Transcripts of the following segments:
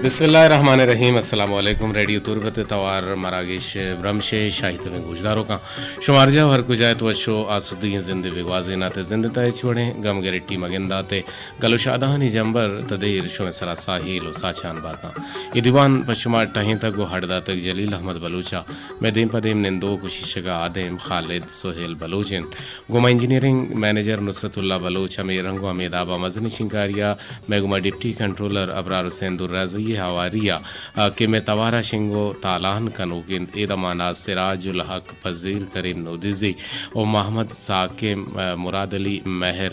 بسم اللہ الرحمن الرحیم۔ السلام علیکم۔ ریڈیو تربت ءِ توار مراگش برمش ءِ شاہی تبیں گوشداروکاں، شما ہر جاہ ءُ ہر کجا ات وش ءُ آسودگیں زندے بہ گوازین ات۔ زند ءِ تہا ہچ وڑیں گم گرٹی مگندات ءُ گل ءُ شادہانی جمبر تدیر شمئے سرا ساہیل ءُ ساچان باتاں۔ اے دیوان پہ شما ٹہینتگ ءُ ہڈ داتگ جلیل احمد بلوچ ءَ۔ مئے دیم پہ دیم نندوک ءُ شیشگ ءَ آدیم خالد سہیل بلوچ انت۔ گوں ما انجینئرنگ منیجر نصرت اللہ بلوچ، ہمے رنگ ءُ ہمے داب ءَ مزنیں شنگکاری ءَ مئے گوما ڈپٹی کنٹرولر ابرار حسین درازئی ءِ ہواری ءَ، آ، کہ مئے توار ءَ شنگ ءُ تالان کنوک انت، اے دمان ءَ سراج الحق، پذیر کریم نودیزی ءُ محمد ساکم، آ، مراد علی مہر،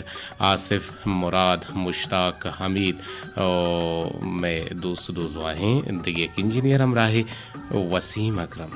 آصف مراد، مشتاق حمید ءُ مئے دوست ءُ دوزواہیں دگہ یک انجینئر ہمراہ وسیم اکرم۔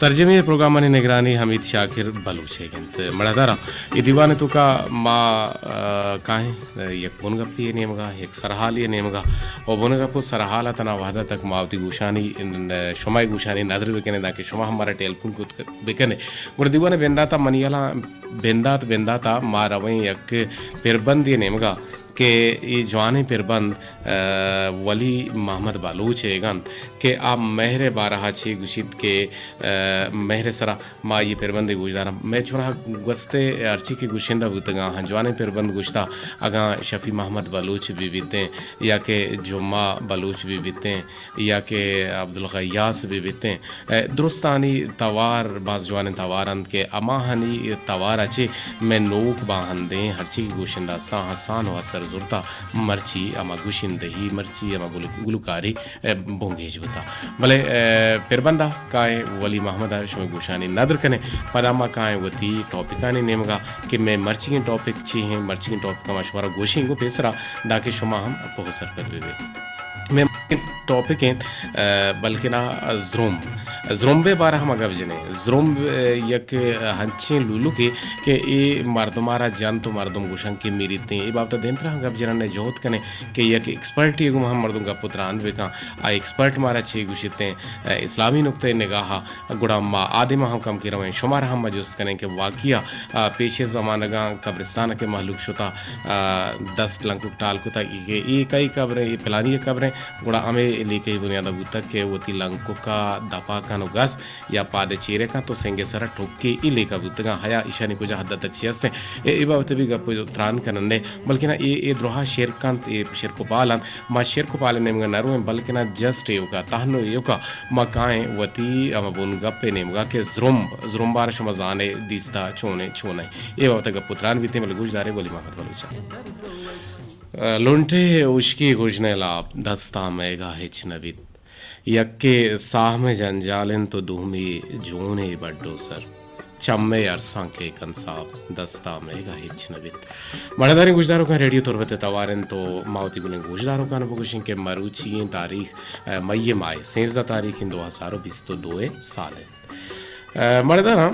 سرجمیں پروگرامانی نگرانی حمید شاکر بلوچ ءِ انت۔ مڑاداراں، اے دیوان ءِ توکا ما، آ، کائیں، آ، یک بنگپے ءِ نیمگا، یک سرحالے ءِ نیمگا، ءُ بنگپ ءُ سرحال ءَ تنا وہد ءَ تک ما وتی گوشانی، آ، شمئے گوشانی ندر بکنیں، دانکہ شما ہم مارا ٹیلیفون کت بکنیں۔ گڑا دیوان ءِ بندات ءَ منی ہیالا بندات بندات ءَ ما رویں یک پربندے ءِ نیمگا کہ اے جوانیں پربند، آ، ولی محمد بلوچ ءِ انت کہ آ مہر ءِ بارہ ءَ چے گوشیت کہ، آ، مہر ءِ سرا ما اے پربندے گوشداراں۔ مئے چوناہا گوست ءِ ہرچی کہ گوشندہ بوتگاں، ہاں، جوانیں پربند گوشتا، اگاں شفیع محمد بلوچ بہ بیتیں یا کہ جمعہ بلوچ بہ بیتیں، یا کہ عبدالغیاث بہ بیتیں، اے، درستانی توار باز جوانیں توار انت کہ ہماہانی توار ءَ چہ مئے نوک باہندیں ہرچی کہ گوشندہ استاں، ہسان ءُ اثر زرتا، مرچی ہما گوشندہی، مرچی ہما گلو-، گلوکاری، اے، بنگیج بوتا۔ بلے، اے، پربند ءَ کائیں ولی محمد ءَ شمئے گوشانی ندر کنیں، پدا ما کائیں وتی ٹاپکانی نیمگا کہ مئے مرچیگیں ٹاپک چی ہیں، مرچیگیں ٹاپک ءَ ما شمارا گوشیں گوں پیسرا، دانکہ شما ہم پوہ ءُ سرپد بہ بئے۔ مئے ٹاپک انت، آ، بلکنا زرمب۔ زرمب ءِ بارہ ءَ ما گپ جنیں۔ زرمب، آ، یک، آ، ہنچیں لولکے کہ اے مردم ءَ را جنت ءُ مردم گوشن کہ میریتیں۔ اے بابت ءَ دیمترا ہم گپ جنن ءُ جہد کنیں کہ یک ایکسپرٹے گوں ہم مردم گپ ءُ تران بکن۔ آ ایکسپرٹ مارا چے گوشیتیں، آ، اسلامی نقطہ نگاہ ءَ گڑا ما آ دیما ہم کمکے رویں، شمارا ہم ما جست کنیں کہ واقعی ءَ، آ، پیش زمانگاں قبرستان ءَ کہ مہلوک شتا، آ، دست لنکک ٹال کتا کہ اے کئی قبریں، اے پلانی ءِ قبریں، گڑا ہمے لیکہ ءِ بنیاد ءَ بوتگ کہ وتی لنکک ءَ دپا کن ءُ گس یا پاد ءِ چیر ءَ کنت ءُ سنگ ءِ سرا ٹکے اے لیکہ بوتگاں۔ حیا ایشانی کجا حد ءَ تک چی ہستیں؟ اے، اے بابت ءَ بھی گپ ءُ تران کنن ئے، بلکنا اے، اے دراہ شرک انت، اے شرک ءُ پال انت۔ ما شرک ءُ پال ءِ نیمگا نہ رویں، بلکنا جسٹ ایوکا، تہنو ایوکا ما کائیں وتی ہما بنگپ ءِ نیمگا کہ زرمب، زرمب ءَ را شما زانے دیستا چونیں، چونیں۔ اے بابت ءَ گپ ءُ تران بیتیں، بلے گوش دارے ولی محمد بلوچ ءَ۔ لنٹے ہشکی گژنیں لاپ، دستا مئیگا ہچ نہ بیت۔ یکے ساہم ءِ جنجال انت ءُ دومی جونے بڈو سر۔ چم ءِ ارساں کیک انت ساپ، دستا مئیگا ہچ نہ بیت۔ مڑاداریں گوشداروکاں، ریڈیو تربت ءِ توار انت ءُ ما وتی گلیں گوشداروکاں بگوشیں کہ مروچی ایں تاریخ، آ، مئی ءِ ماہ ءِ سیزدہ تاریخ انت، دو ہزار ءُ بیست ءُ دو ءِ سال انت۔ آ، مڑاداراں،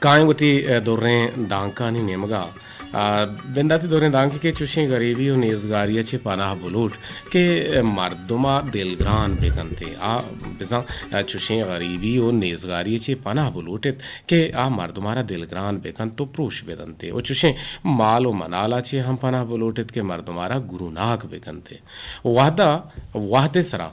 کائیں وتی، آ، دریں دانکانی نیمگا۔ آ، بنداتی دریں دانکے کہ چوشیں غریبی ءُ نیزگاری ءَ چہ پناہ بلوٹ کہ مردم ءَ دلگران بکنت۔ آ بزاں، آ، چوشیں غریبی ءُ نیزگاری ءَ چہ پناہ بلوٹت کہ آ مردم ءَ را دلگران بکنت ءُ پروش بدنت ءُ چوشیں مال ءُ منال ءَ چہ ہم پناہ بلوٹت کہ مردم ءَ را گروناک بکنت۔ وہد ءَ، وہد ءِ سرا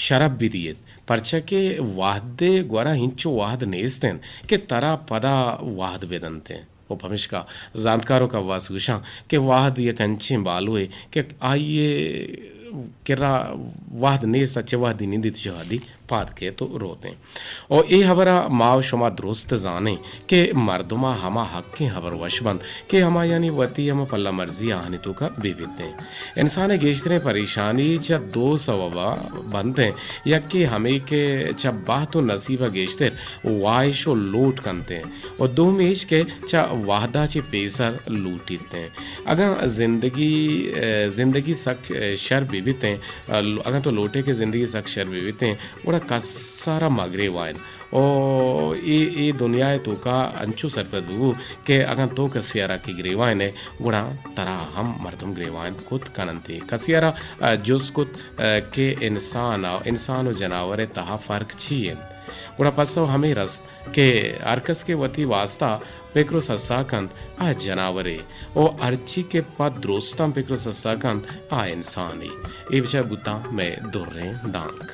شرپ بدیت، پرچا کہ وہد ءِ گورا ہنچو وہد نیست انت کہ ترا پدا وہد بدنت۔ ءُ پمشکا زانتکار ءُ کواس گوشاں کہ وہد یک انچیں بالوے کہ آئی ءِ کرا وہد نیست، چہ وہدی نندیت، چہ وہدی پاد کیت ءُ روت انت۔ ءُ اے ہبر ءَ ما ءُ شما درست زانیں کہ مردم ءَ ہما حقیں ہبر وش بنت کہ ہمایانی وتی ہما پلہ مرزی آہانی توکا بہ بیت انت۔ انسان ءِ گیشتریں پریشانی چہ دو سوب ءَ بنت انت، یکے ہمے کہ چہ بحت ءُ نصیب ءَ گیشتر واہش ءُ لوٹ کنت انت ءُ دومی ایش کہ چہ وہد ءَ چہ پیسر لوٹیت انت۔ اگاں زندگی، زندگی سک شر بہ بیت انت، اگاں تو لوٹے کہ زندگی سک شر بہ بیت انت، گڑا کس ءَ را مہ گریوائین۔ او اے، اے دنیا ءِ توکا انچو سرپد ببو کہ اگاں تو کسے ءَ را کہ گریوائین ئے، گڑا ترا ہم مردم گریوائین کت کن انت۔ کسے ءَ را، آ، جست کت، آ، کہ انسان ءُ، انسان ءُ جناور ءِ تہا فرق چی انت؟ گڑا پسو ہمے رست کہ ہر کس کہ وتی واستا پکر و سسا کنت، آ جناورے، و ہرچی کہ پہ درستاں پکر و سسا کنت، آ انسانے۔ اے بچار بوتاں مئے دریں دانک۔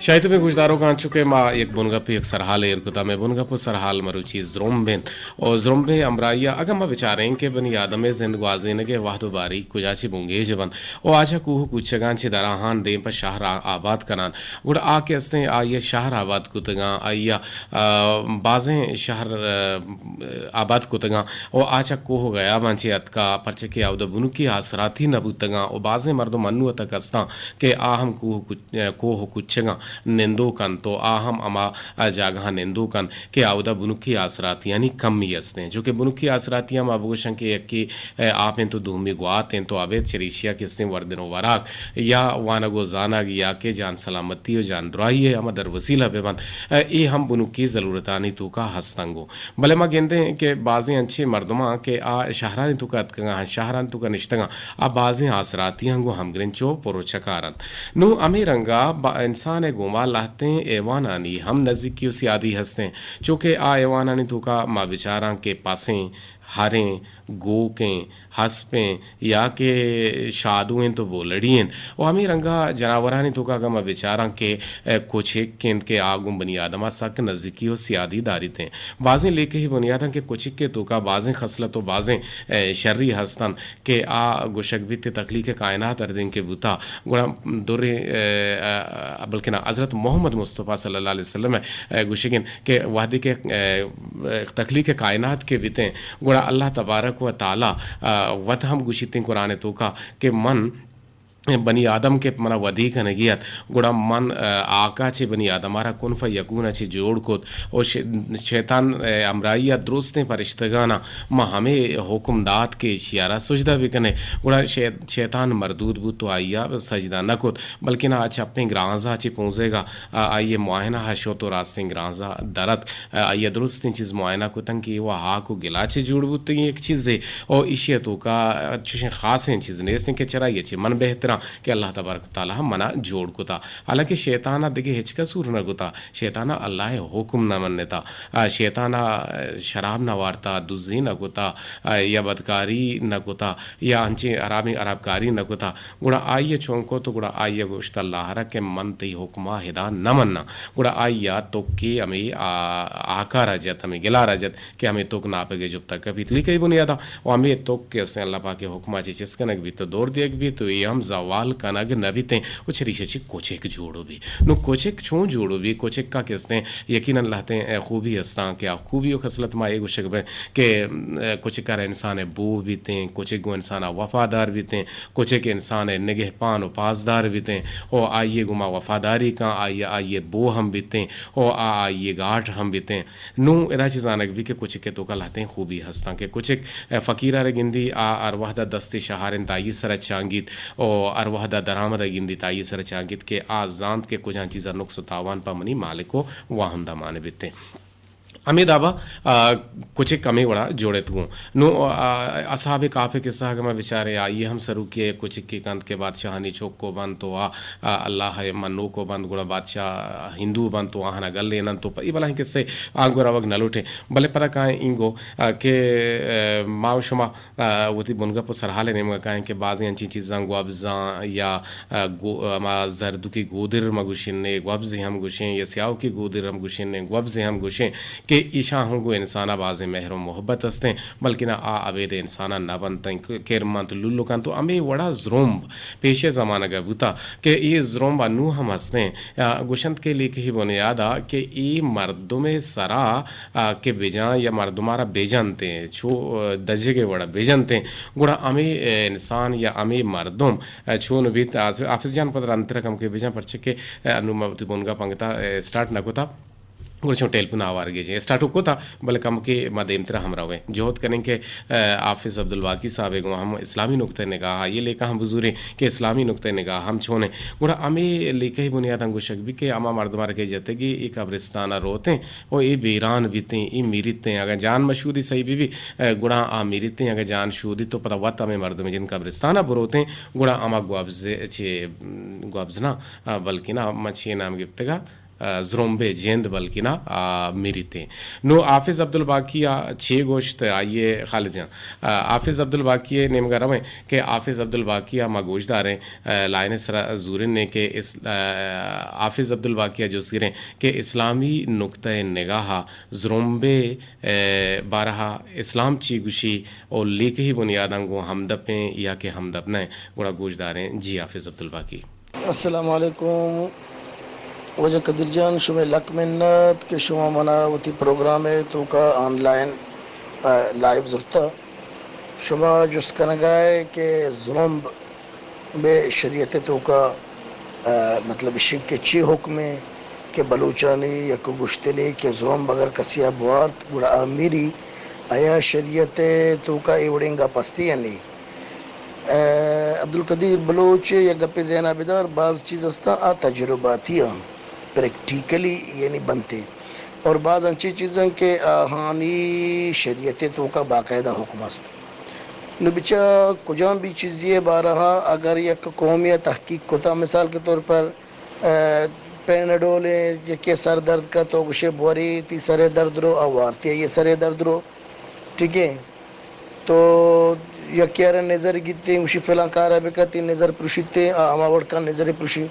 شاید بے گوشداروکاں، چونکہ ما یک بنگپ، یک سرحال ایر کتا، مئے بنگپ و سرحال مروچی زرمب انت۔ و زرمبے ہمراہی ء اگاں ما بچاریں کہ بنی آدم ء زند گوازینگ ء وہد و باریگ کجا چہ بنگیج بنت و آ چہ کوہ و کوچگاں چہ دراہان دیم پہ شہر آ-، آباد کنان، گڑا آ کہ استیں آئی ء شہر آباد کتگاں، آئی ء، آ، بازیں شہر، آ، آباد کتگاں و آ چہ کوہ و گیاباں چہ اتکا، پرچہ کہ آودا بنکی آسراتی نہ بوتگاں و بازیں مردم انو تک استاں کہ آ ہم کوہ و کوچ-، کوہ و کوچگاں نندوک انت و آ ہم ہما جاگہاں نندوک انت کہ آودا بنکی آسراتیانی کمی استیں۔ چونکہ بنکی آسراتیاں ما بگوشن کہ یکے، اے، آپ انت و دومی گوات انت و ابید چریشیا کہ استیں وردن و وراک یا وانگ و زانگ یا کہ جان سلامتی و جان دراہی ء ہما در وسیلہ بہ بنت، اے، اے ہم بنکی ضرورتانی توکا ہستنگو۔ بلے ما گندیں کہ بازیں انچیں مردماں کہ آ شہرانی توکا اتکگاں، شہرانی توکا نشتگاں، آ بازیں آسراتیاں گوں ہمگرنچ و پر و چکار انت۔ نوں ہمے رنگا با انسان ء گوما لہتیں ایوانانی ہم نزیکی و سیادی ہستیں، چوکہ آ ایوانانی توکا ما بچاراں کہ پسیں، ہریں، گوکیں، ہسپیں یا کہ شادو انت و بولڑی انت۔ و ہمے رنگا جناورانی توکا اگاں ما بچاراں کہ، اے، کچک انت کہ آ گوں بنی آدما سک نزیکی و سیادی داریتیں۔ بازیں لیکہی بنیاداں کہ کچک ء توکا بازیں خصلت و بازیں، اے، شری ہستن کہ آ گوشگ بیت تخلیق کائنات ہردیں کہ بوتا، گڑا در، اے، اے، بلکنا حضرت محمد مصطفی صلی اللہ علیہ وسلم ء، اے، گوشگ انت کہ وہدے کہ، اے، تخلیق کائنات کہ بیتیں، گڑا اللہ تبارک و تعالی، آ، وت ہم گوشیتیں قرآن توکا کہ من بنی آدم کہ منا ودی کنگی ات، گڑا من، آ، آکا چہ بنی آدم ء را کن فیکون ء چہ جوڑ کت و ش-، شیطان ء ہمراہی ء درستیں فرشتگاناں ما ہمے حکم دات کہ ایشی ء را سجدہ بکنے، گڑا شے-، شیطان مردود بوت و آئی ء سجدہ نہ کت، بلکنا آ چپیں گرانز ء چہ پونزیگ ء آ، آئی ء معائنہ ء شت و راستیں گرانز ء در ات۔ آئی ء درستیں چیز معائنہ کتن کہ اے و ہاک و گلا چہ جوڑ بوتگیں یک چیزے، او ایشی ء توکا چوشیں خاصیں چیز نیست کہ چرا یہ چہ من بہتراں کہ اللہ تبارک و تعالی ہم منا جوڑ کتا۔ حالانکہ شیطان ء دگہ ہچ قصور نہ کتا، شیطان ء اللہ ء حکم نہ منتا، آ، شیطان ء شراب نہ وارتا، دزی نہ کتا، آ، یا بدکاری نہ کتا، یا انچیں حرامیں حرابکاری نہ کتا، گڑا آئی ء چون کت و گڑا آئی ء گوشت، اللہ را کہ من تئی حکما ہدا نہ مناں۔ گڑا آئی ء تکے ہمے آ-، آکارا جت، ہمے گلارا جت کہ ہمے تک ناپگے جپتا کپیت۔ لیکہ ای بنیادا و ہمے تک کہ استیں اللہ پاک ء حکما چہ چست کنگ بیت و دور دیگ بیت و اے ہم زوال کنگ نہ بیتیں و چریشہ چہ کچک جوڑو بی۔ نو کچک چون جوڑو بی؟ کچکا کہ استیں یقیناً لہتیں، اے، خوبی استاں کہ آ خوبی و خصلت ما اے گوشگ بیں کہ، اے، کچکارا انسان ء بو بیتیں، کچک گوں انسان ء وفادار بیتیں، کچک انسان ء نگہپان و پاسدار بیتیں، و آئی ء گوما وفاداری کن، آئی ء، آئی ء بو ہم بیتیں، و آ آئی ء گاٹ ہم بیتیں۔ نوں ادا چہ زانگ بی کہ کچک ء توکا لہتیں خوبی ہستاں کہ کچک، اے، فقیرا را گندی، آ ہر وہدا دستے شہارنت آئی سرا چانگیت، و ہر وہدا درآمدا گندیت آئی سرا چانگیت کہ آ زانت کہ کجام چیزا نقص و تاوان پہ منی مالک و واہندا مان بیتیں۔ ہمے دابا، آ، کچک ہمے وڑا جوڑت گوں۔ نوں، آ، اصحاب کہف ء قصہ اگاں ما بچاریں، آئی ء ہم سروکی ء کچکے کنت کہ بادشاہانی چک و بنت و آ، آ، اللہ ء منوک و بنت، گڑا بادشاہ ہندو بنت و آہانا گلیننت و پ-، اے بلاہیں قصہ آنگو روگ نہ لوٹیں۔ بلے پدا کائیں اینگو، آ، کہ، آ، ما و شما آ، وتی بنگپ و سرحال ء نیمگا کائیں کہ بازیں انچیں چیزاں گوبزاں یا، آ، گو-، ہما زردوکی گودر ما گوشیں، گوبزے ہم گوشیں یا سیاہوکی گودر ہم گوشیں، گوبزے ہم گوشیں کہ ایشاں ہم گوں انسانا بازیں مہر و محبت ہستیں، بلکنا آ ابید انسانا نہ بنتیں، ک-، کرمنت، لولکاں تو ہمے وڑا زرمب پیش زمانگا بوتا کہ اے زرمب انو ہم ہستیں۔ آ، گوشنت کہ لیکہی بنیادا کہ اے مردم سرا آ، کہ بجاں یا مردمارا بجنتیں، چو، آ، دجگے وڑا بجنتیں، گڑا ہمے، آ، انسان یا ہمے مردم، آ، چون بیت؟ آ، حافظ جان پد رندتر کم کہ بجاں، پرچہ کہ، آ، انو ما وتی بنگا پنگتا، آ، سٹارٹ نہ کتا۔ گڑا چون ٹیلیفون آوار گیجیں۔ اسٹارٹ کتا، بلے کمکے ما دیمترا ہم رویں۔ جہد کنیں کہ، ء، حافظ عبدالباقی صاحب ء گوں ہم اسلامی نقطہ نگاہ ء یہ لیکہ ہم بزوریں کہ اسلامی نقطہ نگاہ ہم چونیں۔ گڑا ہمے لیکہ بنیاداں گوشگ بی کہ ہما مردمارا کہ جتگی اے قبرستان ء روتیں و اے بیران بیتیں، اے میریتیں۔ اگاں جان مشہودی صحیح بی بی، ء، گڑا آ میریتیں۔ اگاں جان شودی تو پدا وت ہمے مردم جن قبرستان ء بروتیں، گڑا ہما گوابز چے، گوابز نہ، ء، بلکنا من چے نام گپتگا، ء، زرمبے جند بلکنا، ء، میریتیں۔ نو حافظ عبدالباقی ء چے گوشت آئیے خالد جان؟ ء، حافظ عبدالباقی ء نیمگا رویں کہ حافظ عبدالباقی ء ما گوش داریں، ء، لائن ء سرا زورن کہ اس-، ء، حافظ عبدالباقی ء جست گریں کہ اسلامی نقطہ نگاہ ء زرمبے، ء، بارہ ء اسلام چی گوشی او لیکہی بنیاداں گوں ہمدپیں یا کہ ہمدپ نہ؟ گڑا گوش داریں۔ جی حافظ عبدالباقی۔ السلام علیکم۔ واجہ قدیر جان، شمئے لک منت کہ شما منا وتی پروگرام ء توکا آن لائن، ء، لائیو زرتا۔ شما جست کنگا ئے کہ زرمب بے شریعت ء توکا، ء، مطلب اشی کہ چی حکم ء کہ بلوچانی یک گوشتنے کہ زرمب اگر کسی ء بوارت گڑا آ میری، آیا شریعت ء توکا اے وڑیں گپ ہستی یا نی؟ ء، عبدالقدیر بلوچ یک گپے ذہنا بدار، باز چیز ہستاں آ تجرباتی آں، پریکٹیکلی یعنی بنتے، اور باز انچیں چیزاں کہ آہانی شریعت توکا باقاعدہ حکم است۔ نو بچا کجام بھی چیزی بارہا اگر یک قومی تحقیق کتا، مثال کے طور پر، ء، پیناڈول یکی سر درد کا تو گشے بوری تی سر درد رو، آ وارتی یہ سر درد رو، ٹھیک ہے؟ تو یکے ء را نظر گیتے، گوشی فلاں کار ء بکن، تئی نظر پروشیتے، آ ہما وڑ کن نظر پروشی۔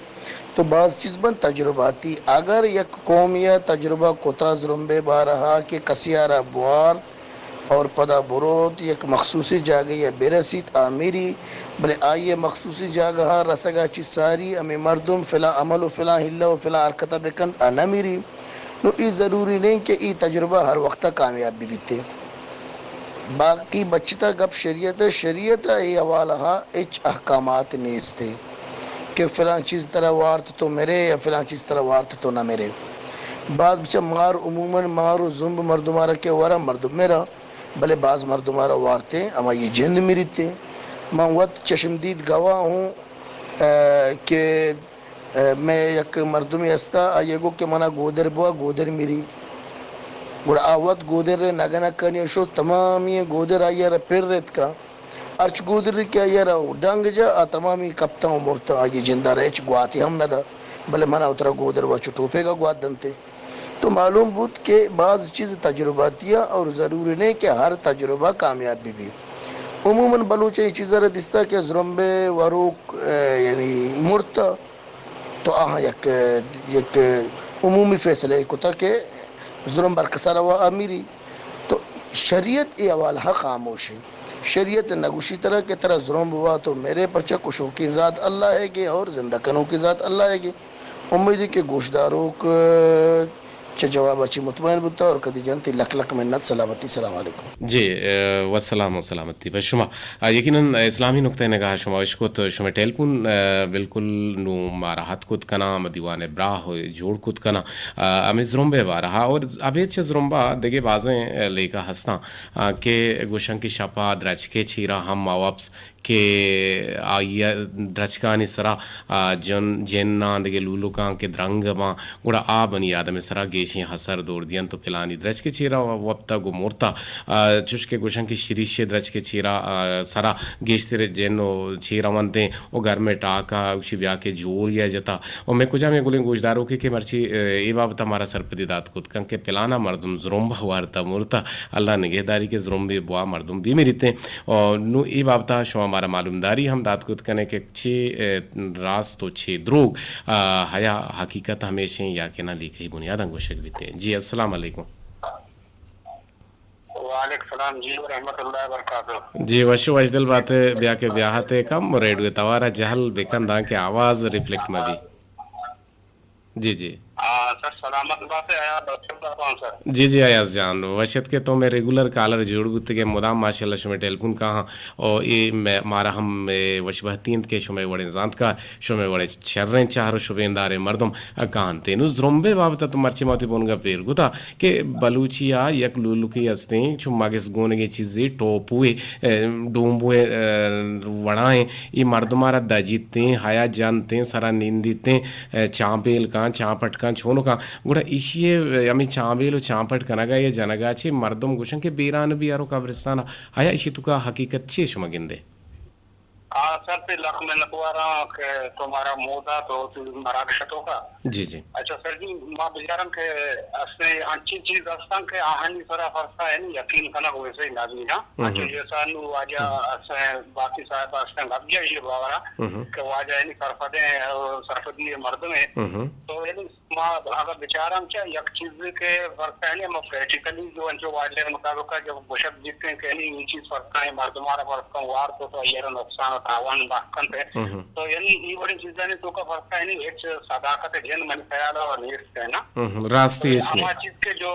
تو باز چیز بنت تجرباتی۔ اگر یک قومی ء تجربہ کتا زرمبے بارہا کہ کسی ء را بوارت اور پدا بروت یک مخصوصی جاگہے ء برسیت، آ میری، بلے آئی ء مخصوصی جاگہ ء رسگ ء چہ ساری ہمے مردم فلاں عمل و فلاں حلہ و فلاں حرکت ء بکنت، آ نہ میری۔ نو اے ضروری نہ انت کہ اے تجربہ ہر وقت ء کامیاب بہ بیت۔ باقی بچتا گپ شریعت ء، شریعت ء اے حوالہ ء ہچ احکامات نیست کہ فلاں چیز ترا وارت تو مرے یا فلاں چیز ترا وارت تو نہ مرے۔ باز بچا مار، عموماً مار و زمب مردمارا کہ ورا مردم مرا، بلے باز مردمارا وارتیں ہما یہ جند مریتیں۔ من وت چشمدید گواہ ہوں، ء، کہ ء، مئے یک مردمے ہستا، آئی ء گو کہ منا گودر بوا، گودر میری۔ گڑا آ وت گودر ء نگنگ کنی ء شو، تمامی گودر آئی ء را پر اتکا۔ ہرچ گودر کہ آئی ء را ڈنگ جا، آ تمامی کپتاں و مرتاں، آئی جند ء را ہچ گواتے ہم نہ دا۔ بلے منا وترا گودر وا چو ٹوپیگ ء گوات دنتے۔ تو معلوم بوت کہ باز چیز تجرباتی ء اور ضروری نہیں کہ ہر تجربہ کامیاب بہ بی۔ عموماً بلوچ ء اے چیز ء را دیستا کہ زرمبے وروک، ء، یعنی مرتا، تو آہاں یک، یک عمومی فیصلہ کتا کہ زرمب ہر کسا روا آ میری۔ تو شریعت اے حوالہ خاموش ہے۔ شریعت نگوشی ترا کہ ترا زرمب وا تو میرے، پرچہ کشوکیں ذات اللہ ہے گے اور زندہ کنوکیں ذات اللہ ہے گے۔ امید ہے کہ گوشداروک چہ جواب ء چہ مطمئن بوتا اور کدی جنتی لک لک منت۔ سلامتی، سلام علیکم۔ جی، ء، و سلام و سلامتی۔ بس شما، ء، یقیناً اسلامی نقطہ نگاہ شما اشکت، شما ٹیلیفون، ء، بالکل نو مارا ہت کت کنا، ہم دیوان براہ جوڑ کت کنا، ء، ہمیں زرمبے بارہا اور ابید چہ زرمبا دگہ بازیں، ء، لیکہ ہستاں، ء، کہ گوشن کہ شپا درچکے چیرا ہم ما وپس کہ آئی ء درچکانی سرا، آ، جن، جناں دگہ لولکاں کہ درنگ باں، گڑا آ بنی آدم ء سرا گیشیں اثر دور دینت و پلانی درچک ء چیرا وپتگ و مرتہ۔ آ، چوش کہ گوشن کہ شریش ء درچک ء چیرا، آ، سرا گیشتر جن و چیر ونتیں و گرم ء ٹاکا گوشی بیا کہ جوری ء جتا۔ و مئے کجام ء گلیں گوشداروکے کہ مرچی، آ، اے بابت ء مارا سرپدی دات کت کن کہ پلانا مردم زرمبہ وارتہ مرتہ، اللہ نگہداری کہ زرمبے بوا مردم بیمریتیں۔ و نوں اے بابت ء شما مارا معلومداری ہم دات کت کنے کہ چے، ء، راست و چے دروگ، ء، حیا حقیقت ہمیشیں یا کہ نہ لیکہی بنیاداں گوشگ بیتیں۔ جی، السلام علیکم۔ وعلیکم السلام جی و رحمت اللہ وبرکاتہ۔ جی، وش و وشدل بات، بیا کہ بیاہت کم ریڈیو توارا جہل بکن داں کہ آواز ریفلیکٹ مہ بی۔ جی، جی۔ آ، سر سلامت باتے، آیا بچت باپان سر۔ جی جی ایاز جان، وش ات کہ تو مئے ریگولر کالر جوڑ بوتگے، مدام ماشاءاللہ شمئے ٹیلیفون کاہاں، او اے مئے، مارا ہم اے وش بہتی انت کہ شمئے وڑیں زانتکار، شمئے وڑیں شریں چہر و شبینداریں مردم کاہنت۔ نوں زرمبے بابت تو مرچی ما وتی بنگپ ایر کتا کہ بلوچی ء یک لولکے استیں، چو مگس گونگیں چیزے، ٹوپوے، اے، ڈومبوے، اے، وڑائیں، اے مردمارا دجیتیں، حیا جنتیں، سرا نندیتیں، اے، چانپیل کاں، چانپٹ کاں، چونو کاں۔ گڑا ایشی ء ہمے چانپیل و چانپٹ کنگا یا جنگا چے مردم گوشن کہ بیران بی ارو قبرستانا۔ آیا ایشی توکا حقیقت چے شما گندے؟ آ، سر پہ لکھ منتواراں کہ تو مارا مودا تو تو مراگش توکا۔ جی جی۔ اچھا سر جی، ما بچاراں کہ اسے انچیں چیز ہستاں کہ آہانی سرا فرقہ یعنی یقین کنگ ویسے لازمی نا۔ ہم۔ اچھا یہ سانو واجہ ہم۔ اسے باقی صاحب اسے گپ جائے یہ باورا ہم۔ کہ واجہ یعنی سرپدیں اور سرپدی مردم ہے۔ ہم۔ تو یعنی ما اگر بچاراں چہ یک چیزے کہ فرقہ یعنی ہم پریکٹیکلی جو انچو واجہ مطابق جب گوشگ بیتیں کہ یعنی یہ چیز فرقہ ہے، مردمارا فرقہ وار تو تو یہ نقصان و تاوان بکنت۔ ہم۔ تو یعنی ای وڑیں چیزانی توکا فرقہ یعنی ہچ صداقت جن من خیال و نیست ہے نا۔ ہم، راستی تو ہچ ہما نہیں۔ چیز کہ جو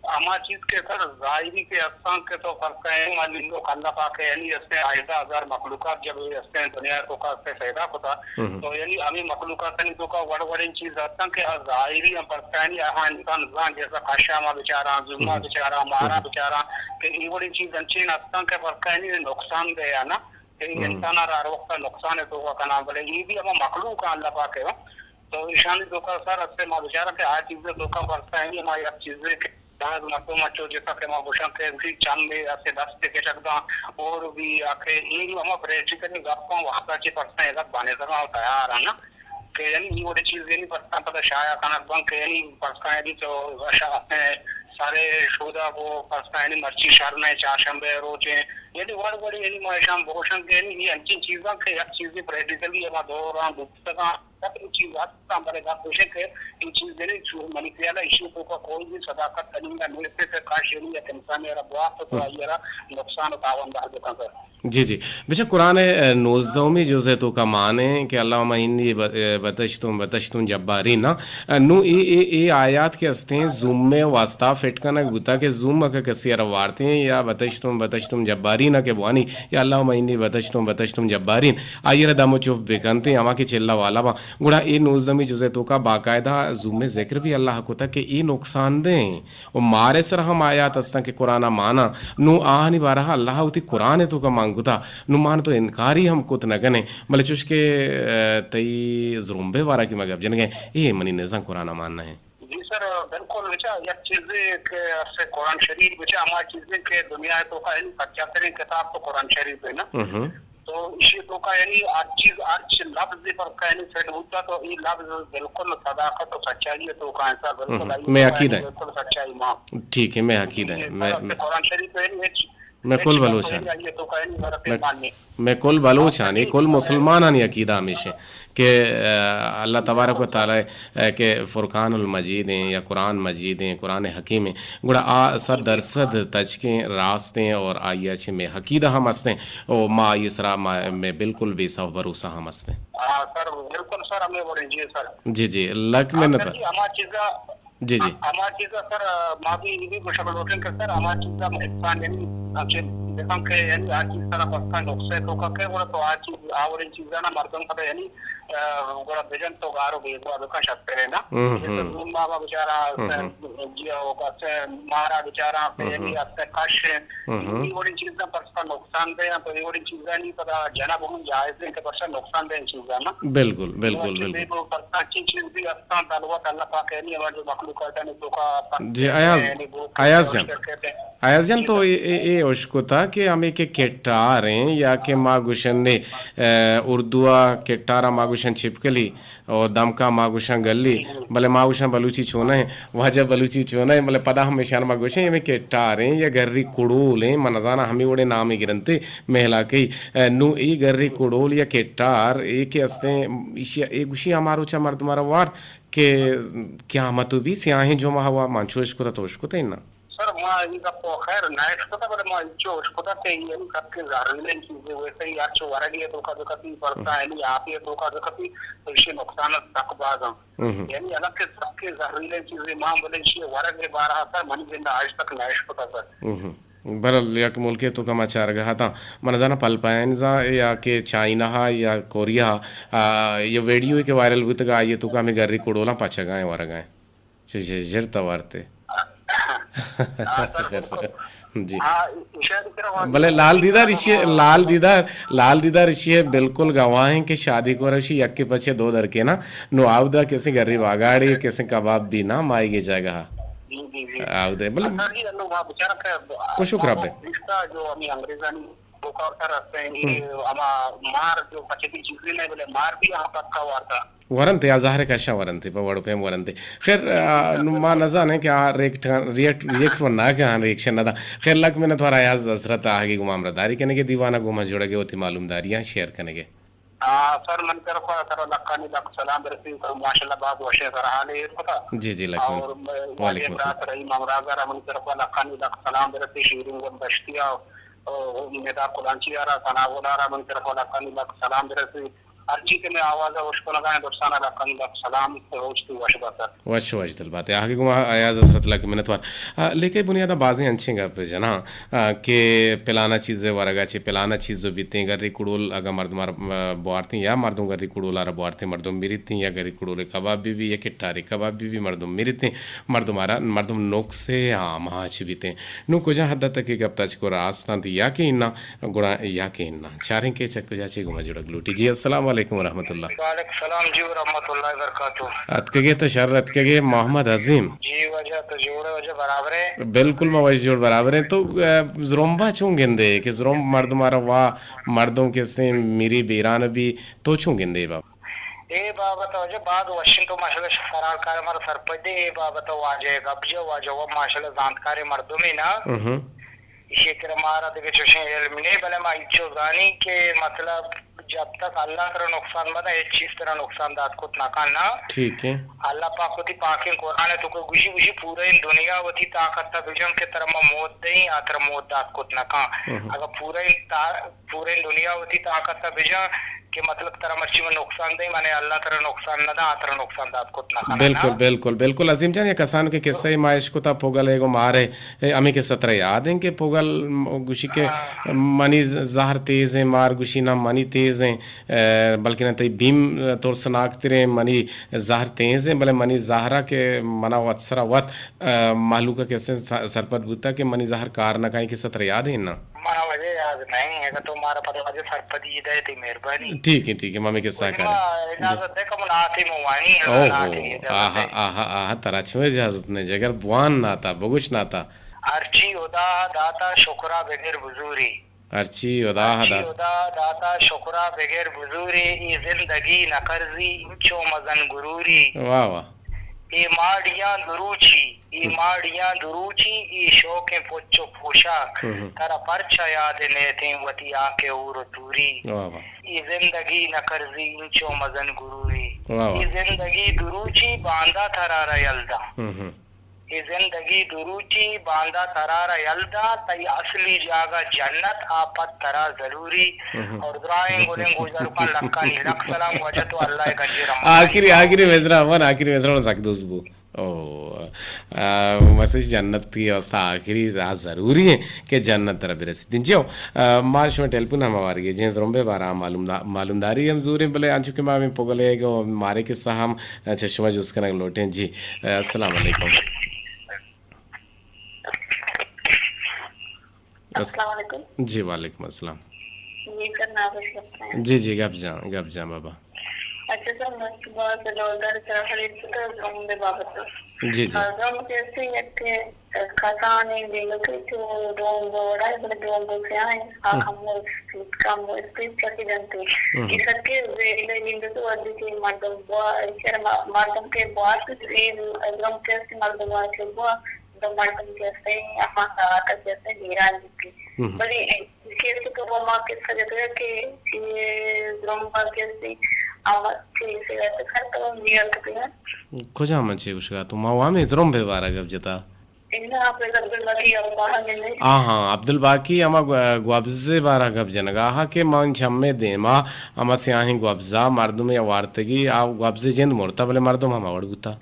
ہما چیز کہ سر ظاہری کہ ہستاں کہ تو فرقہ ہیں، من نندو اللہ پاک ہے، یعنی اس نے آئندہ ہزار مخلوقات جب یہ اس نے دنیا توکا اس نے پیدا کتا، ہم۔ تو یعنی ہمیں مخلوقات نے توکا وڑ وڑیں چیز ہستاں کہ آ ظاہری ہم فرقہ ہیں، آہاں انسان زان جیسا کاشا ما بچاراں، زما ہم۔ بچاراں، مارا ہم۔ بچاراں، کہ ای وڑیں چیز انچین ہستاں کہ فرقہ ہیں نقصان دے یا نا۔ کہ ہم۔ انسان ء ہر وقت نقصان ء توکا کناں، بلے اے بھی ہما مخلوق ء اللہ پاک ء تو ایشانی توکا سر ہستے ما بچاراں کہ آ چیز ء توکا فرض کائیں ما یک چیزے کہ بعض مردم ء چو جیسا کہ ما گوشاں کہ اسی چم ء ہستے دست ء کشگ داں اور بھی آ کہ اے ہما پریکٹیکلی گپاں وقتا چہ فرض کائیں گپ بانے سر تیار آں نا۔ کہ یعنی اے وڑیں چیز یعنی پرچا پدا شائع کنگ بنت کہ یعنی پرچا یعنی تو اشا اپنے سارے شودا کو پرچا یعنی مرچی شر نہ چارشنبے روچ ہیں۔ یعنی وڑ وڑ یعنی ما اشان بگوشن کہ یعنی یہ انچین چیزاں کہ یک چیزی پریکٹیکلی ہما دور آن بوتگاں، تک چیز ہستاں، بلے گپ گوشے کہ یہ چیز یعنی چو منی خیال ہے، اشی تو کا کوئی بھی صداقت کننگا نیست کہ کاش یعنی یک انسانی را بواست تو ہم۔ آئی را نقصان و تاوان دہ بکن سر۔ جی، جی۔ بچہ قرآن ء نوزدہمی جز ء توکا مان ایں کہ اللہم انی ب-، بطشتم بطشتم جبارین نا۔ نوں اے، اے، اے آیات کہ استیں زوم ء واسطہ فٹ کنگ بوتا کہ زوم ء کہ کسی ء را وارتیں یا بطشتم بطشتم جبارین ء کہ بوانی یا اللہم انی بطشتم بطشتم جبارین، آئی ء را دم و چپ بکنتیں، ہما کہ چلہ والا باں۔ گڑا اے نوزدہمی جز ء توکا باقاعدہ زوم ء ذکر بھی اللہ کتا کہ اے نقصان دہ ایں۔ و مارے سر ہم آیات استاں کہ قرآن ء مانا، نوں آہانی بارہ ء اللہ ء وتی قرآن ء توکا مان کتا، نوں مان تو انکاری ہم کت نہ کنیں، بلے چوش کہ، ء، تئی زرمبے بارہ کہ ما گپ جنگیں، اے منی نزاں قرآن ء مان نہ ایں۔ جی سر، بالکل بچا یک چیزے کہ اسے قرآن شریف بچا ہما چیزے کہ دنیا ء توکا یعنی سچا ترین کتاب تو قرآن شریف ہے نا۔ ہم۔ تو ایشی توکا یعنی ہر چیز، ہر چ-، لفظ پر یعنی فٹ بوتا تو یہ لفظ بالکل صداقت و سچائی ہے توکا انسان بالکل ہم۔ آئی میں توکا عقیدہ یعنی ہے۔ بالکل سچائی ماں۔ ٹھیک ہے، میں عقیدہ ہے۔ میں، میں قرآن شریف یعنی ہچ، میں ہچ کل بلوچ ہاں۔ آئی توکا یعنی غلط میں، ایمان نہیں۔ میں کل بلوچ ہاں، یہ کل مسلمان ہاں، یہ عقیدہ ہمیشہ کہ، آ، اللہ تبارک و تعالی، آ، کہ فرقان المجید ہیں یا قرآن مجید ہیں، قرآن حکیم ہیں، گڑا آ صد درصد تچکیں راستیں اور آئی ء چہ مئے عقیدہ ہم استیں و ما آئی سرا ما، مئے بالکل بے سہو بھروسہ ہم استیں۔ ہاں سر، بالکل سر، ہمیں بولیں جی سر۔ جی جی، لک ہاں منت۔ سر جی، ہما چیزا، جی جی۔ ہما چیزا سر، ما بھی یہ بھی گوشگ لوٹیں کہ سر ہما چیزا انسان یعنی ہمچے بکن کہ یعنی آ چیز سر پستا نقصے تو کا کہ وہ تو آ چیز آوریں چیزا نا مردم پتہ یعنی ء، گڑا بجن تو گار و بیگواہ بکن شترے نا۔ ہم، جیسے ہم۔ زوم بابا بچارا، ہم، ہم۔ جی او کسے مارا بچارا، ہم، ہم۔ یعنی اسے کش، ہم، ہم۔ یہ وڑی چیزاں پرسپا نقصان دہ ہیں، تو یہ وڑی چیزاں نہیں پتا جنب ہم جائز ہیں کہ پرسپا نقصان دہ ہیں چیزاں نا۔ بالکل، بالکل، بالکل۔ پرسپا چی چیز بھی اساں دلوت اللہ پاک ہے نہیں، ہمارے جو مخلوقات ہیں، تو کا جی، ایاز، یعنی وہ ایاز جان۔ کر کہتے ہیں۔ ایاز جان، تو اے، اے، اے اشکتا کہ ہمیں کہ کٹار ہیں یا کہ ما گوشن نے، ء، اردو ء کٹار ء ما گوشن چھپکلی اور دمکا ما گوشن گلی، بلے ما گوشن بلوچی چونہ ہیں، واجہ بلوچی چونہ ہیں، بلے پدا ہم اشان ما گوشن ہمیں کٹار ہیں یا گری کڑول ہیں، من نزاناں ہمیں وڑے نامے گرنتے مہلاکئی۔ ء، نو اے گری کڑول یا کٹار اے کہ استیں، ایشی، اے گوشی ہمارو چا مردم را وارت کہ قیامت بھی سیاہیں جمعہ ہوا، من چو اشکتا تو اشکتا ہی نا۔ سر، ما اے گپ ءَ خیر نہ اشکتہ، بلے ما انچو اشکتہ کہ اے یعنی سکیں زہریلیں چیزے، ویسے ہی ہرچ ورگے ءِ توکا بکپی، پرسا یعنی آپے ءِ توکا بکپی، تو ایشی نقصان سک باز انت۔ یعنی حالانکہ سکیں زہریلیں چیزے مان، بلے ایشی ورگ ءِ بارہ ءَ سر منی جند ءَ آج تک نہ اشکتہ سر۔ بہرحال یک ملکے توکا ما چارگا اتاں، من زاناں پلپائنز ءَ یا کہ چائنا ءَ یا کوریا ءَ، آ، یہ ویڈیو کہ وائرل بوتگ آئی توکا ہمے گری کڑولاں پچگائیں ورگائیں۔ چو جرت وارتے۔ جی۔ بلے لال دیدار ایشی، لال دیدار، لال دیدار ایشی ہے بالکل گواہ ہیں کہ شادی کو روشی یک کے پچے دو در کے نا، نو آودا کسی گری واگاڑی، کسی کباب بھی نا مائی گے جگہ۔ آودے، بلے کو شکر ابے۔ جو ہمیں انگریزانی بکار سر ہستے ہیں، ہما مار جو پچے بھی چیزیں نہیں، بلے مار بھی ہم پکا وارتا۔ ورنتے، آ زہر کشاں ورنتے، پہ وڑ پیم ورنتے۔ خیر، آ، نو ما نزانیں کہ آ ریکٹ، ریئیکٹ، ریئیکٹ ور نہ کہ آں ریئیکشن نہ دا۔ خیر، لک منت وار ایاز حضرت آہگی گما ہمراہ داری کنگے، دیوانہ گما جوڑگے، وتی معلومداریاں شیئر کنگے۔ آ، سر، من طرف ءَ سر لکانی لک سلام برسی، سر ماشاءاللہ باز وشیں سر حالے ایر کتا۔ جی، جی، لک منت۔ اور م-، وعلیکم السلام۔ برات رحیم امراض ءَ را من طرف ءَ لکانی لک سلام برسی، شیرین گل دشتی ءَ، او، ندا کلانچی ءَ را، ثنا گل ءَ را من طرف ءَ لکانی لک سلام برسی۔ ہرچی کہ مئے آواز ءَ اشکنگا انت، درساں لکانی لک سلام، روچ تئی وش بات۔ وش وش دل بات۔ آہگی گما ایاز حضرت لک منت وار۔ آ، لیکہ بنیادا بازیں انچیں گپ جناں، آ، کہ پلانا چیز ورگا چے پلانا چیز بیتیں، گری کڑول اگا مردم ار، آ، بوارتیں یا مردم گری کڑول ار بوارتیں، مردم مریتیں یا گری کڑول کباب بی بی یا کٹاری کباب بی بی، مردم مریتیں، مردم ار، مردم نقص آماچ بیتیں۔ نوں کجا حد تک کہ گپ تچک و راست انت یا کہ اناں، گڑا یا کہ اناں۔ چاریں کہ چہ کجا چے گما جڑگ لوٹی۔ جی، السلام علیکم ورحمۃ اللہ۔ وعلیکم السلام جی ورحمۃ اللہ وبرکاتہ۔ اتکگے تو شر اتکگے محمد عظیم۔ جی واجہ تو جوڑے واجہ برابر ہے۔ بالکل ما وش جوڑ برابر ہیں۔ تو، آ، زرمبا چون گندے کہ زرمب مردم آرا وا مردم کسیں میری بیران بھی تو چون گندے باب؟ اے بابت ءَ واجہ باز وشیں تو ماشاءاللہ سرحال کار مارا سرپد دے، اے بابت ءَ واجہ ءَ گپ جا، واجہ وا ماشاءاللہ زانتکاریں مردمے نا۔ ایشی کرا مارا دگہ چوشیں علم نے، بلے ما ایچو زانی کہ مطلب جب تک اللہ ترا نقصان مدہ، ہچ چیز ترا نقصان دات کت نہ کن نا۔ ٹھیک ہے۔ اللہ پاک وتی پاکیں قرآن ءِ توکا گوشی، گوشی پوریں دنیا وتی طاقت ءَ بجن کہ ترا ما موت دئیں، آ ترا موت دات کت نہ کن۔ اگر پوریں تا-، پوریں دنیا وتی طاقت ءَ بجن کہ مطلب ترا مرچی من نقصان دئیں، منے اللہ ترا نقصان نہ داں، آ ترا نقصان دات کت نہ کناں، بالکل، نا؟ بالکل، بالکل۔ عظیم جان، یک کسان کہ قصہ ما اشکتا پوگل ءِ گو مارے، اے، ہمیں قصہ ترا یاد ہیں کہ پوگل م-، گوشی کہ منی ز-، زہر تیز ہیں، مار گوشی نہ منی تیز ہیں، اے، بلکہ نہ تئی بیم، اے، ترسناک تریں، منی زہر تیز ہیں، بلے منی زہرا کہ منا وت سرا وت، اے، مہلوکا کہ استیں س-، سرپد بوتا کہ منی زہر کار نہ کائیں، قصہ ترا یاد ہیں نا؟ منا واجہ یاد نہیں، اگر تو مارا پدا واجہ سرپدی دے تئی مہربانی۔ ٹھیک ہے، ٹھیک ہے، ما ہمیں قصہ کریں۔ اجازت دے کہ من آتے موانی، اوہ، آتے اجازت آہا، دے۔ آہا، آہا، ترا چون اجازت نہیں، جگر بوان ناتا، بگوش ناتا۔ ہرچی ہدا داتا شکرا بگر بزوری۔ ہرچی ہدا ہرچی دات۔ ہدا داتا شکرا بگر بزوری، ای زندگی نکرزی انچو مزن گروری۔ واہ واہ۔ اے ماڑیاں دروچی، اے ماڑیاں دروچی، اے شوقیں پچ و پوشاک، ترا پرچا یاد نیتیں وتی آنکہ ہور و توری۔ واہ واہ۔ اے زندگی نکرزی انچو مزن گروری۔ واہ واہ۔ اے زندگی دروچی باندا ترارا یلدا۔ اے زندگی دروچی باندا ترارا یلدا، تئی اصلی جاگہ جنت آ پد ترا ضروری۔ اور درائیں گلیں گوشداروکاں لکانی لک سلام واجہ تو اللہ ءِ گنجیں رحمت آخری، آخری مزرا من، آخری مزرا من سک دوست بو۔ او، آ، مسیح جنت کی واسطہ آخری آ ضروری ہیں کہ جنت ترا برسیت۔ جی ہو، آ، ما شما ٹیلیفون ہم آوارگی جیں زرمبے بارا معلوم دا-، معلومداری ہم زوریں، بلے انچو کہ ما ہمیں پگلے گو مارے قصہ ہم اچھا، شما جست کنگ لوٹیں۔ جی، السلام علیکم۔ السلام علیکم۔ جی، وعلیکم السلام۔ جی سر، نازش گفتن۔ جی، جی، گپ جان، گپ جان بابا۔ اچھا سر، من شما سے ڈولدار سر خرید کتا زرمب بابت۔ جی، جی۔ زرمب کیسے یک کسانیں گندگے کہ دوم بوڑا ہے، بلے دوم بو کیا ہے؟ آ کم و اسپیڈ، کم و اسپیڈ چکی جنتے۔ کہ سکے زیرے گندگے ودی کہ مردم بوا، مردم کے بوا، زرمب کیسے مردم آ کے بوا، دو مردم کہ استیں، ہما ساعت کہ استیں، حیران بیتی۔ بلے کیس تو ما قصہ جتگ کہ اے زرمبا کہ استیں، ہما چیز سے تو کر تو میار کتگا۔ کجا من چے گوشگا تو؟ ما وامی زرمبے بارا گپ جتا۔ اناں، پہ عبدالباقی ءَ پاہگ ءَ نہ۔ آہاں، عبدالباقی ہما گو-، گوبز ءِ بارہ ءَ گپ جنگ ءَ کہ من چمے دیما ہما سیاہیں گوبز ءَ مردمے ءَ وارتگی، آ گوبز ءِ جند مرتا، بلے مردم ہما وڑ بوتا۔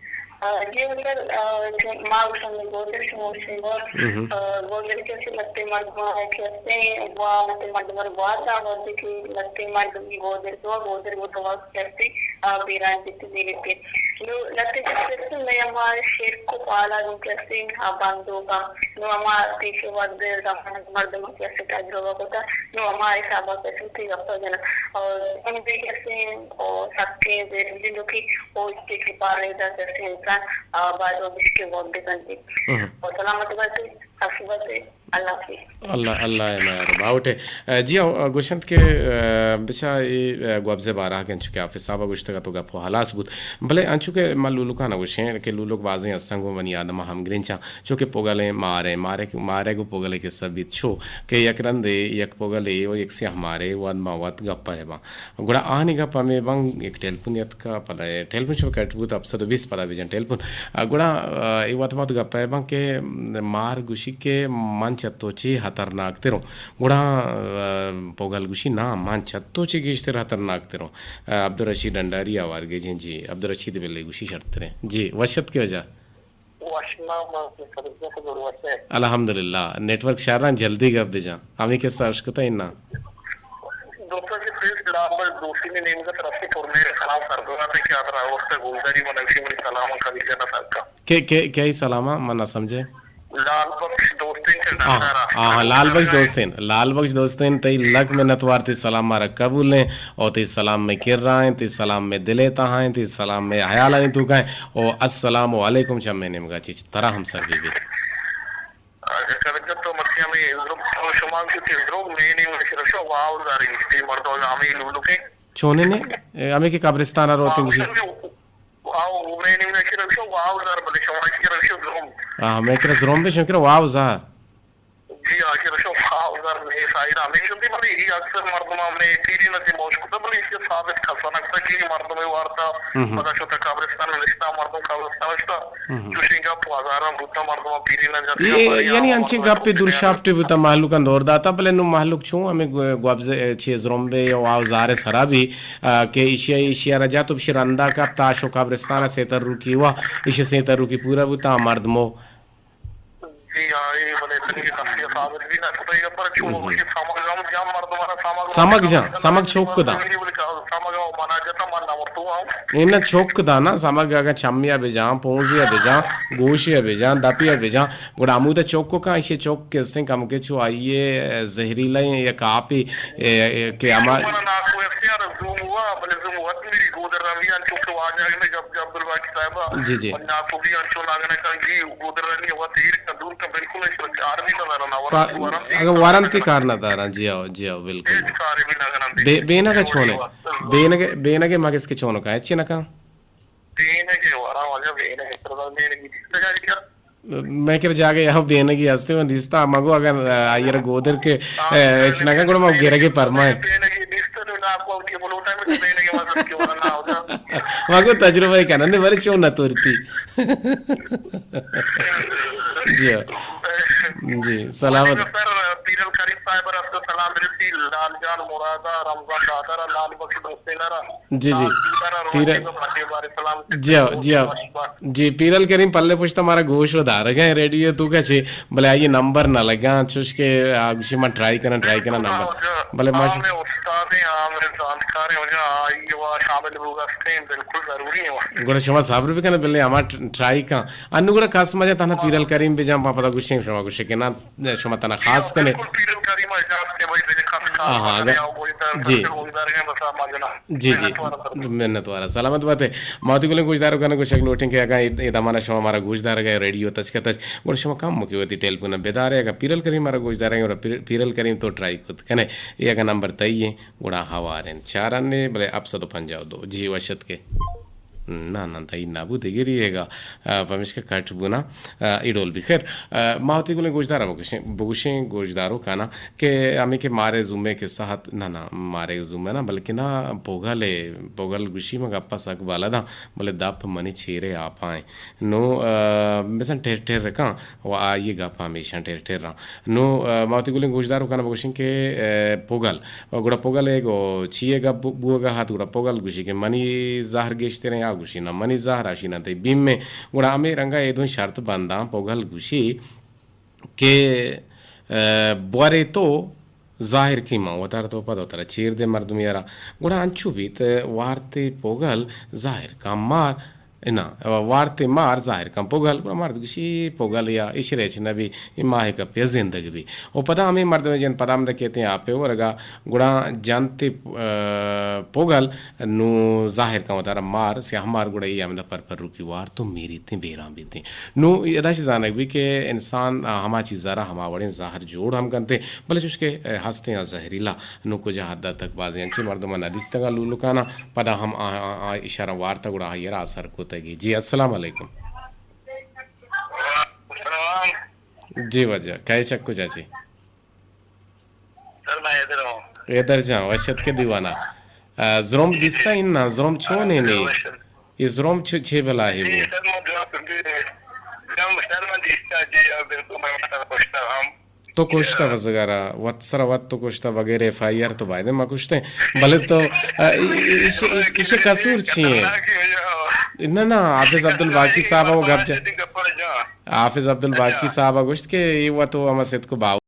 آ، جی سر، آ، چون ما گوشاں گودر، شما گوشیں گور۔ ہم۔ آ، گودر کہ اسے لتے مردم کہ اسے، وا لتے مردم گوات آ وقت کہ لتے مردم گودر تو، گودر وہ تو وقت کہ اسے، آ، بیران جتی دیرتے۔ نو لتے جس کرتے میں ہمارے شیر کو پالا گوں کرتے، ہاں، بندوکا۔ نو ہما پیش وقت زمانہ مردم کہ اسے تجربہ کتا، نو ہما حسابا کرتے گپا جنا۔ اور ہم بھی کرتے، اور سکے زیر بھی لوکی، او اسے کہ پارے دا کرتے انسان، آ، باید وہ بشکے وقت بکنتے۔ ہم۔ اور سلامت بنتے، حسبتے، اللہ حافظ۔ اللہ، اللہ ءِ میار باوٹے۔ ءَ، جی، ءَ، گوشنت کہ، ءَ، بچا اے، ءَ، گوبز ءِ بارہ ءَ کہ انچو کہ حافظ صاحب ءَ گوشتگ ات و گپ و ہلاس بوت۔ بلے انچو کہ ما لولکان ءَ گوشیں کہ لولک بازیں استنگ و منی آدم ءَ ہم گرنچاں، چو کہ پگلیں مارے، مارے، مارے گو پگلے قصہ بیت، چو کہ یک رندے یک پگلے و یک سیاہ مارے وت ما وت گپ ءَ باں۔ گڑا آہانی گپ ہمے بنگ، یک ٹیلیفون اتکا، پدا اے ٹیلیفون شو کٹ بوت، ہپت سد و بیست پدا بجن ٹیلیفون۔ آ، گڑا، آ، اے وت ما تو گپ ءَ بنگ کہ مار گوشی کہ من چہ تو چی خطرناک تروں۔ گڑا، آ، پوگل گوشی نا، من چہ تو چی گیشتر خطرناک تروں۔ آ، عبدالرشید ڈنڈاری آوارگے جن جی، عبدالرشید بلے گوشی شرتریں۔ جی، وشت کے وجہ؟ وشنا ما سے سرگزا سے گروہ سے۔ الحمدللہ، نیٹ ورک شہران جلدی گپ بجان۔ ہمیں قصہ اشکتا اناں۔ دوستاں کہ پیش لال بخش دوستی نے نیمگا طرف سے پرمے سلام سرگزا سے کہ آدرا وقت گلداری منگی منی سلام قبیلہ نہ سرکا۔ کے، کے، کئی سلام من نہ سمجھے؟ لال بخش دوستین کے ہاں، ڈاکٹر ہاں، ہاں، لال بخش دوستین، لال بخش دوستین تئی لک منت وار تئی سلام مارا قبول ہیں۔ او تئی سلام میں کر رہا ہیں، تئی سلام میں دلے تہا ہیں، تئی سلام میں حیال آنی تو کا ہیں۔ او السلام علیکم چمے نیمگا چیچ ترا ہم سر بی بی۔ اگہ کدگت تو مرچی ہمیں دروگ، تو شما کہ تئی دروگ میں نہیں مشرف شو، واو زاری تئی مردو ہمیں لولو کے۔ چونے نے، اے، ہمیں کہ قبرستان روتے گوشی۔ واو، میں نہیں مشرف شو، واو زار بلے شما کی رشو دروگ۔ ہاں، میں کہ زروم بے شو کہ واو زار۔ جی، آخر شو واو زار میں سائیڈ ہمیں شدی بلے یہ اکثر مردم ہمیں تیری نہ تھی موش کو بلے یہ ثابت کسا نکتا کہ مردم وارتا ہم۔ پدا شو تا قبرستان نشتا، مردم قبرستان نشتا۔ ہم۔ چوشیں گپ ہزاراں بوتاں مردماں پیری نہ جاتی اے، یعنی انچیں گپے دور شاپٹے بوتاں مہلوکاں دور داتا، بلے نوں مہلوک چوں ہمیں گو-، گوابز، اے، چی زرمبے یا واو زارے سرا بی، آ، کہ ایشیا، ایشیا را جا تو بشی رندا کپ تاش و قبرستان سیتر روکی وا، ایشی سیتر روکی پورا بوتاں مردمو۔ جی ہاں، اے بلے تنگی تفصیل ثابت بھی نہ کتئی پر چوں ہم۔ کہ سمجھ ہم جام مردماں سمجھ سمگ جان، سمگ چوک کداں۔ سمگ او منا جتا من نہ مرتو ہوں۔ اے نہ چوک کداں نا، سمگ اگاں چمی ء بجاں، پونزی ء بجاں، گوشی ء بجاں، دپی ء بجاں، گڑا ہمود ء چوک کاں، ایشی چوک کہ استیں کمکے چو آئی ء زہریلہ ایں یک آپے، اے، اے، کہ ہما منا ناکو اختیار زوم ہوا، بلے زوم وت میری گودر رندی انچو کہ واجہ نے گپ جا عبدالباقی صاحب جی، جی۔ ناکو بھی انچو ناگنے کن گی گودر رندی وت ایر کا دور کا بالکل اس آرمی کا نہ رہنا کا-، ورنتی اگر وارنتی کار نہ داراں، جی ہاں، جی ہاں، بالکل۔ ہچ کارے بھی نہ کنن۔ بے-، بینگ ء چون ء؟ بینگ ء، بینگ ء مگس کہ چون کاں، ہچی نہ کاں؟ بینگ ء ورا واجہ بینگ ء سرا بینگ ء۔ میں کہ جاگہ یا بینگی ہستے من دیستا، مگو اگر، آ، آئی را گودر کہ، آ، ہچ نہ کاں، گڑا ما گرگے پرمائے۔ بینگی دیستا تو نہ کو کہ بلوٹا میں بینگ ء مدد کے ورا نہ ہوتا۔ مگو تجربہ کنن نے بارے چون نہ تورتی۔ جی ہاں۔ جی، سلامت۔ سر، پیرل کریم صاحب را سلام رسی، لال جان مرادا، رمضان دادا را، لال بخش دوستین را، جی، جی۔ لال پیرل را، پیرل۔ روشن بھٹی بارے سلام رسی۔ جی ہاں، جی ہاں۔ بس، بس۔ جی، پیرل کریم پلے پشت ہمارا گوش و دارگ ہیں ریڈیو تو کا چے، بلے آئیے نمبر نہ لگا، چوش کہ آ گوشی من ٹرائی کرنا، ٹرائی کرنا نمبر۔ بلے ماشاء اللہ۔ استاد ہیں، ہاں، میرے زانتکار ہیں، وجہ آئیے وہ شامل ہوگا، بالکل ضروری ہے وہ۔ گڑا شما صبر بکنے، بلے ہما ٹ-، ٹرائی کن۔ انو گڑا کس مجا تنہا پیرل کریم بجان، پا پدا گوشیں شما گوشے کہ نا، شما تنہا خاص کنے۔ بالکل پیرل کریم اجازت کے بھائی، بلے خاص خاص ہاں، ہاں، مجا اگر، آؤ، کوئی در-، جی۔ در-، در-، در-، بس آپ مجنا۔ جی، جی۔ منت وارا سر۔ منت وارا۔ سلامت باتے۔ ما وتی گلیں گوشداروکاں گوشگ لوٹیں کہ اگاں اے، اے دمانا شما مارا گوشدارگا یا ریڈیو تچکا تچ، گڑا شما کم مکی وتی ٹیلیفون بدارے، اگاں پیرل کریم مارا گوشدارگا، گڑا پیر-، پیرل کریم تو ٹرائی کت کنے۔ اے اگاں نمبر تئی ایں، گڑا ہوار انت۔ چارنے، بلے ہپت سد و پنجاہ و دو۔ جی، وشت کے۔ نہ، نہ، تئی نہ بو دگری ئیگا، آ، پمیشکا کٹ بو نا، آ، ای ڈول بی۔ خیر، آ، ما وتی گلیں گوشدارا بگوشیں، بگوشیں گوشداروکانا کہ ہمیں کہ مارے زومے کہ ساعت، نہ، نہ، مارے زومے نا، بلکہ نا پوگل ئے، پوگل گوشی من گپا سک بلداں، بلے دپ منی چیرے آپا ایں۔ نو، آ، بزن ٹھر ٹھر کن و آئی گپ ہمیشاں ٹھر ٹھر رہاں۔ نو، آ، ما وتی گلیں گوشداروکانا بگوشیں کہ، آ، پوگل، و گڑا پوگل ئے گو چی ئے گپ بو-، بوگا ہات، گڑا پوگل گوشی کہ منی زہر گیشتریں، آ گوشی نہ منی زہر، آ شی نہ تئی بیمیں۔ گڑا ہمے رنگا اے دوئیں شرط بنداں، پوگل گوشی کہ، آ، بورے تو ظاہر کن من وتارا تو پدا وتارا چیر دے مردمے ءَ را۔ گڑا انچو بیت، وارتے پوگل ظاہر کن مار، نہ، وارتے مار ظاہر کن پوگل۔ گڑا مرد گوشی پوگل یا اشرے ہچ نہ بی، اے ماہے کپی ءَ زندگ بی۔ و پدا ہمے مردمے جند پدا ہمدا کیتیں آپے ورگا، گڑا جنتے، آ، پوگل نو ظاہر کن وتارا مار، سیاہ مار، گڑا اے ہمدا پر پر روکی وارت و میریتیں بیران بیتیں۔ نو ادا چہ زانگ بی کہ انسان، آ، ہما چیزا را ہما وڑیں زہر جوڑ ہم کنتے، بلے چوش کہ، آ، ہستیں آ زہریلا۔ نو کجا حد تک بازیں انچیں مردماں نہ دیستگاں لولکاناں، پدا ہم آ، آ، آ اشاراں وارتا گڑا آئی را اثر کتگی۔ جی، السلام علیکم۔ جی واجہ، کئے چہ کجا چی؟ سر، من حیدر ہوں۔ حیدر جان، وش اتکے دیوانا۔ آ، زرمب دیستا اناں، زرمب چون ایں نی؟ اے زرمب چو-، چے بلاہے بو؟ سر، من دیستا، جی، آ، بالکل، من سر کشتا ہم۔ تو کشتا بزگارا، وت سرا وت تو کشتا بغیر ایف آئی آر تو بایدیں ما کشتیں۔ بلے تو، آ، ای-، ای-، ایشی، ایشی، ایشی قصور چی ایں؟ نہ، نہ، حافظ عبدالباقی صاحب وہ گپ جا۔ حافظ عبدالباقی صاحب گوشت کہ اے وت و ہما صدق و باور